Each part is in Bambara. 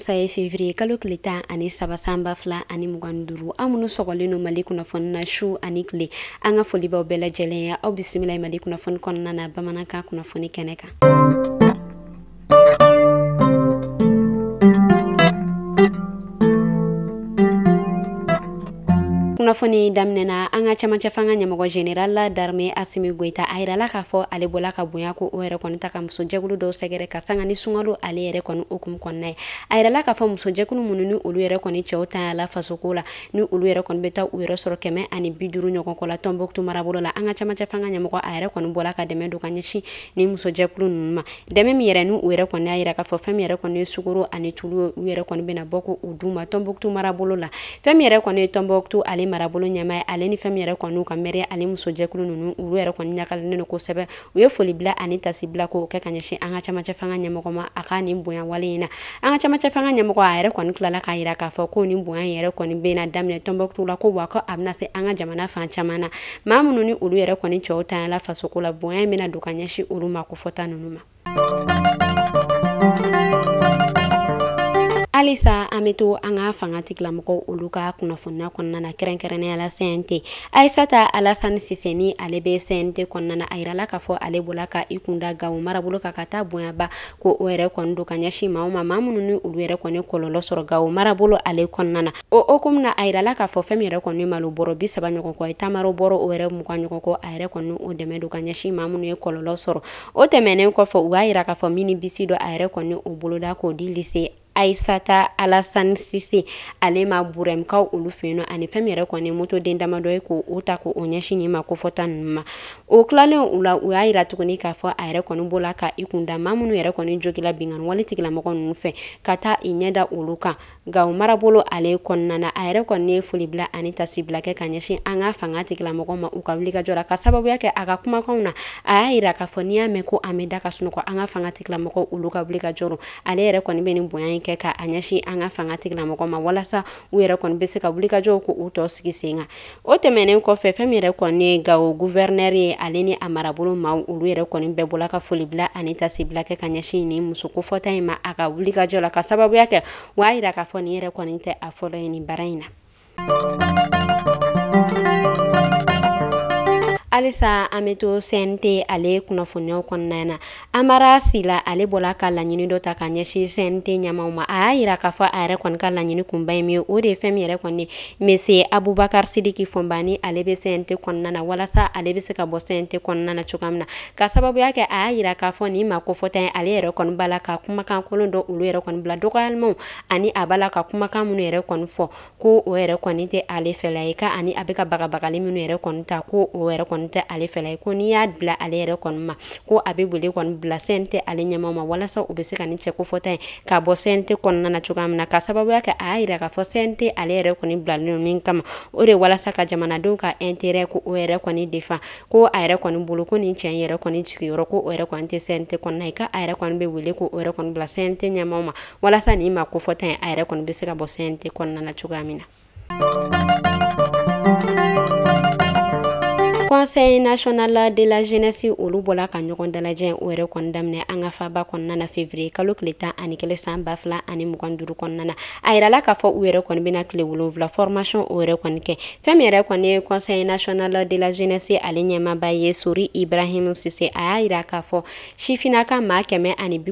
alamisa ye février kalo tile 13 san 2025. Aw minnu sɔgɔlen don Mali kunnafoni na su ani tile, an ka foli b'aw bɛɛ lajɛlen ye. Aw bisimila Mali kunnafoni kɔnɔna na bamanankan kunnafoni kɛnɛ kan. Kunnafoni daminɛna an ka camancɛ fanga ɲɛmɔgɔ général d'armée Assimi Goïta a yirala k'a fɔ ale bɔla ka bonya ko o yɛrɛ kɔni ta ka musojɛkulu dɔw sɛgɛrɛ ka sanga ni sunkalo ale yɛrɛ kɔni hukumu kɔnɔna ye. A yirala k'a fɔ musojɛkulu minnu ni olu yɛrɛ kɔni cɛw tanya la fasoko la, ni olu yɛrɛ kɔni bɛ taa u yɛrɛ sɔrɔ 150 ɲɔgɔn kɔ la Tombouctou marabolo la. An ka camancɛ fanga ɲɛmɔgɔ a yɛrɛ kɔni bɔla ka dɛmɛ don ka ɲɛsin ni musojɛkulu ninnu ma. Dɛmɛ min yɛrɛ ni u yɛrɛ kɔni y'a yira k'a fɔ fɛn min yɛrɛ kɔni ye sukaro ani tulu u yɛrɛ kɔni bɛna bɔ ko u d'u ma Tombouctou marabolo la. Fɛn min yɛrɛ kɔni ye Tombouctou ale marabolo ɲɛmaa ye, ale ni fɛn min yɛrɛ kɔni ka mɛri ani musojɛkulu ninnu olu yɛrɛ kɔni ɲagalilen don kosɛbɛ. U ye foli bila ani tasi bila k'o kɛ ka ɲɛsin an ka camancɛ fanga ɲɛmɔgɔ ma a ka nin bonya wale in na. An ka camancɛ fanga ɲɛmɔgɔ a yɛrɛ kɔni tilala k'a yira k'a fɔ ko nin bonya in yɛrɛ kɔni bɛna daminɛ Tombouctou la, ko wa ko a bɛna se an ka jamana fan caman na. Maa minnu ni olu yɛrɛ kɔni cɛw tanya la fasoko la, bonya in bɛna don ka ɲɛsin olu ma kofɔta ninnu ma. Halisa an bɛ to an ka fanga tigilamɔgɔw olu ka kunnafoniya kɔnɔna na, kɛrɛnkɛrɛnnenya la CNT. Aïssata Alassane Cissé ni ale bɛ CNT kɔnɔna na, a yirala k'a fɔ ale bɔla ka i kunda Gawo marabolo kan ka taa bonyaba ko o yɛrɛ kɔni don ka ɲɛsin maaw ma, maa minnu ni olu yɛrɛ kɔni kɔlɔlɔ sɔrɔ Gawo marabolo ale kɔnɔna na. O hukumu na, a yirala k'a fɔ fɛn min yɛrɛ kɔni malo bɔrɔ 30 ɲɔgɔn kɔ ye, tamaro bɔrɔ o yɛrɛ 20 ɲɔgɔn kɔ, a yɛrɛ kɔni o dɛmɛ don ka ɲɛsin maa minnu ye kɔlɔlɔ sɔrɔ. O tɛmɛnen kɔfɛ, u y'a yira k'a fɔ minibisi dɔ a yɛrɛ kɔni o boloda k'o di lycée Aïssata Alassane Cissé ale ma Burɛmkaw olu fɛ yen nɔ, ani fɛn min yɛrɛ kɔni motoden damadɔ ye k'o ta k'o ɲɛsin nin ma kofɔta ninnu ma. O tilalen u la, u y'a yira tuguni k'a fɔ a yɛrɛ kɔni bɔla ka i kunda maa minnu yɛrɛ kɔni jogila binkanni wale tigilamɔgɔ ninnu fɛ ka taa i ɲɛda olu kan Gawo marabolo ale kɔnɔna na. A yɛrɛ kɔni ye foli bila ani tasibila kɛ ka ɲɛsin an ka fanga tigilamɔgɔw ma u ka wulikajɔ la, ka sababuya kɛ a ka kumakanw na. A y'a yira k'a fɔ n'i y'a mɛn ko an bɛ da ka sunɔgɔ an ka fanga tigilamɔgɔw olu ka wulikajɔ, ale yɛrɛ kɔni bɛ nin bonya in kɛ ka a ɲɛsin an ka fanga tigilamɔgɔw ma walasa u yɛrɛ kɔni bɛ se ka wulikajɔw ko u tɔ sigi sen kan. O tɛmɛnen kɔfɛ, fɛn min yɛrɛ kɔni ye Gawo gouverneur ye, ale ni a marabolo maaw olu yɛrɛ kɔni bɛɛ bɔla ka foli bila ani tasibila kɛ ka ɲɛsin nin muso kofɔta in ma a ka wulikajɔ la, ka sababuya kɛ u y'a yira k'a fɔ nin yɛrɛ kɔni tɛ a fɔlɔ ye nin baara in na. Halisa an bɛ to CNT ale kunnafoniyaw kɔnɔna na. Amara Sila ale bɔla ka laɲini dɔ ta ka ɲɛsin CNT ɲɛmaaw ma. A y'a yira k'a fɔ a yɛrɛ kɔni ka laɲini kunba ye min ye, o de ye fɛn min yɛrɛ kɔni Monsieur Abubakar Sidiki Fɔnba ni ale bɛ CNT kɔnɔna na, walasa ale bɛ se ka bɔ CNT kɔnɔna na cogoya min na. Ka sababuya kɛ a y'a yira k'a fɔ nin maa kofɔta in ale yɛrɛ kɔni b'a la ka kumakan kolon dɔ olu yɛrɛ kɔni bila dɔgɔyalimaw, ani a b'a la ka kumakan minnu yɛrɛ kɔni fɔ ko o yɛrɛ kɔni tɛ ale fɛla ye, ka ani a bɛ ka bagabagali minnu yɛrɛ kɔni ta ko o yɛrɛ kɔni tɛ ale fɛla ye, ko n'i y'a bila ale yɛrɛ kɔni ma ko a bɛ wele kɔni bila CNT ale ɲɛmaaw ma walasa u bɛ se ka nin cɛ kofɔta in ka bɔ CNT kɔnɔna na cogoya min na. Ka sababuya kɛ a y'a yira k'a fɔ CNT ale yɛrɛ kɔni bilalen don min kama, o de walasa ka jamanadenw ka intérêt ko o yɛrɛ kɔni défend, ko a yɛrɛ kɔni bolo ko nin cɛ in yɛrɛ kɔni sigiyɔrɔ ko o yɛrɛ kɔni tɛ CNT kɔnɔna ye, k'a yɛrɛ kɔni bɛ wele ko o yɛrɛ kɔni bila CNT ɲɛmaaw ma walasa nin maa kofɔta in a yɛrɛ kɔni bɛ se ka bɔ CNT kɔnɔna na cogoya min na. Conseil national de la jeunesse olu bɔla ka ɲɔgɔn dalajɛ o yɛrɛ kɔni daminɛ an ka faba kɔnɔna na février kalo tile 11 san 2025 kɔnɔna na. A yirala k'a fɔ u yɛrɛ kɔni bɛna tile 7 formation o yɛrɛ kɔni kɛ. Fɛn min yɛrɛ kɔni ye Conseil national de la jeunesse ale ɲɛmaaba ye Sori Ibrahim Cissé, a y'a yira k'a fɔ sifinnaka maa 197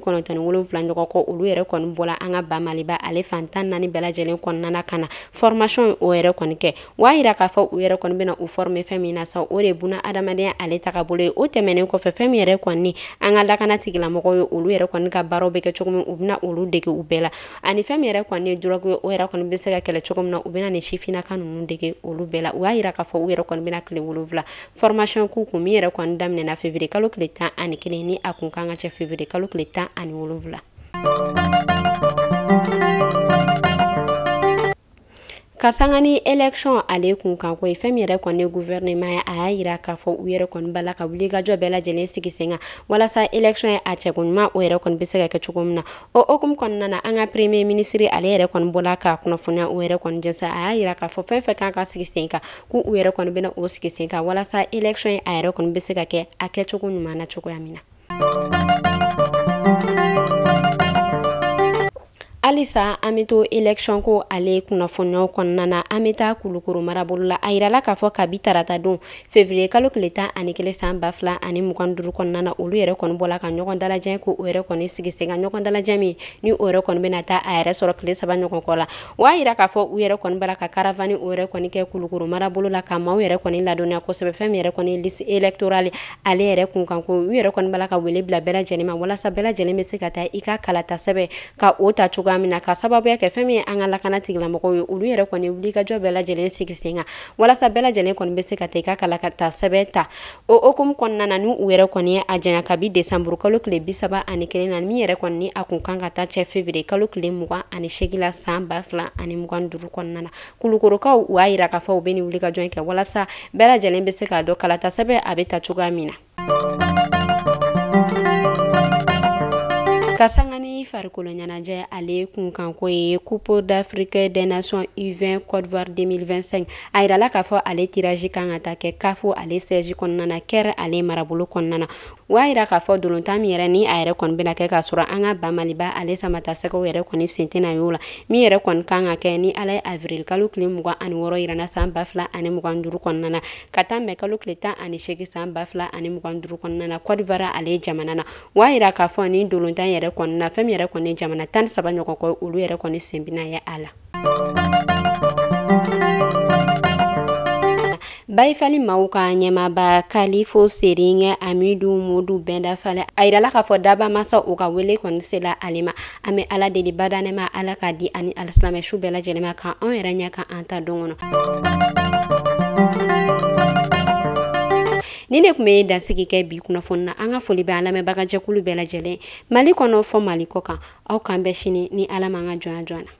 ɲɔgɔn kɔ olu yɛrɛ kɔni bɔla an ka ba Maliba ale fan 14 bɛɛ lajɛlen kɔnɔna na ka na formation o yɛrɛ kɔni kɛ. O y'a yira k'a fɔ u yɛrɛ kɔni bɛna u former fɛn min na sa, o de buna adamadenya ale tagabolo ye. O tɛmɛnen kɔfɛ, fɛn min yɛrɛ kɔni an ka lakana tigilamɔgɔw ye olu yɛrɛ kɔni ka baaraw bɛ kɛ cogo min, u bɛna olu dege u bɛɛ la, ani fɛn min yɛrɛ kɔni ye drogue ye o yɛrɛ kɔni bɛ se ka kɛlɛ cogo min na, u bɛna nin sifinnaka ninnu dege olu bɛɛ la. U y'a yira k'a fɔ u yɛrɛ kɔni bɛna tile 7 formation k'u kun, min yɛrɛ kɔni daminɛna février kalo tile 11 ni a kun kan ka cɛ février kalo tile 17. Ka sanga ni élection ale kun kan ko ye, fɛn min yɛrɛ kɔni ye gouvernement ye, a y'a yira k'a fɔ u yɛrɛ kɔni b'a la ka wulikajɔ bɛɛ lajɛlen sigi sen kan walasa élection ye a cɛko ɲuman o yɛrɛ kɔni bɛ se ka kɛ cogo min na. O hukumu kɔnɔna na, an ka premier ministre ale yɛrɛ kɔni bɔla ka kunnafoniya o yɛrɛ kɔni jɛnsɛn. A y'a yira k'a fɔ fɛn fɛn kan ka sigi sen kan k'u yɛrɛ kɔni bɛna o sigi sen kan walasa élection ye a yɛrɛ kɔni bɛ se ka kɛ a kɛcogo ɲuman na cogoya min na. Halisa an bɛ to élection ko ale kunnafoniyaw kɔnɔna na, an bɛ taa Kulukoro marabolo la. A yirala k'a fɔ kabi tarata don février kalo tile 11 san 2025 kɔnɔna na, olu yɛrɛ kɔni bɔla ka ɲɔgɔn dalajɛ ko o yɛrɛ kɔni sigi sen kan, ɲɔgɔn dalajɛ min ni o yɛrɛ kɔni bɛna taa a yɛrɛ sɔrɔ tile 3 ɲɔgɔn kɔ la. O y'a yira k'a fɔ u yɛrɛ kɔni bala ka caravane o yɛrɛ kɔni kɛ Kulukoro marabolo la ka maaw yɛrɛ kɔni ladɔnniya kosɛbɛ fɛn min yɛrɛ kɔni liste électorale ale yɛrɛ kunkan ko u yɛrɛ kɔni bala ka wele bila bɛɛ lajɛlen ma walasa bɛɛ lajɛlen bɛ se ka taa i ka kalata sɛbɛn ka o ta cogoya min na, ka sababuya kɛ fɛn min ye an ka lakana tigilamɔgɔw ye, olu yɛrɛ kɔni wulikajɔ bɛɛ lajɛlen sigi sen kan walasa bɛɛ lajɛlen kɔni bɛ se ka taa i ka kalata sɛbɛn ta. O hokumu kɔnɔna na, n'u yɛrɛ kɔni ye a janya kabi décembre kalo tile 31 na, min yɛrɛ kɔni ni a kun kan ka taa cɛ février kalo tile 28 la san 2025 kɔnɔna na, Kulukorokaw u y'a yira k'a fɔ u bɛ nin wulikajɔ in kɛ walasa bɛɛ lajɛlen bɛ se k'a dɔn kalata sɛbɛn a bɛ ta cogoya min na. Ka sanga ni farikolo ɲɛnajɛ ale kunkanko ye, Coupe d'Afrique des Nations U20 Côte d'Ivoire 2025, a yirala k'a fɔ ale tirage kan ka taa kɛ CAF ale siège kɔnɔna na, Caire ale marabolo kɔnɔna na. O y'a yira k'a fɔ dolontan min yɛrɛ ni a yɛrɛ kɔni bɛna kɛ k'a sɔrɔ an ka ba Maliba ale Samata Sɛgɛw yɛrɛ kɔni sen tɛna y'o la, min yɛrɛ kɔni kan ka kɛ ni Ala ye avril kalo tile 26 yira na san 2025 kɔnɔna na, ka taa mɛ kalo tile 18 san 2025 kɔnɔna na Côte d'Ivoire ale jamana na. O y'a yira k'a fɔ ni dolontan yɛrɛ kɔni na, fɛn min yɛrɛ kɔni jamana 13 ɲɔgɔn kɔ, olu yɛrɛ kɔni sen bɛna ye a la. Bayifali maaw ka ɲɛmaaba Kalifo Serigne Amidu Modu Bɛnda Fale, a yirala k'a fɔ daba masa u ka wele kɔni sela ale ma. An bɛ Ala deli badanɛma Ala k'a di ani alisilamɛ su bɛɛ lajɛlen ma, k'an anw yɛrɛ ɲɛ kan an ta don kɔnɔ. Ni ne tun bɛ dansigi kɛ bi kunnafoni na, an ka foli bɛ an lamɛnbagajɛkulu bɛɛ lajɛlen Mali kɔnɔ fɔ Mali kɔ kan. Aw k'an bɛn sini ni Ala m'an ka jɔnya jɔ na.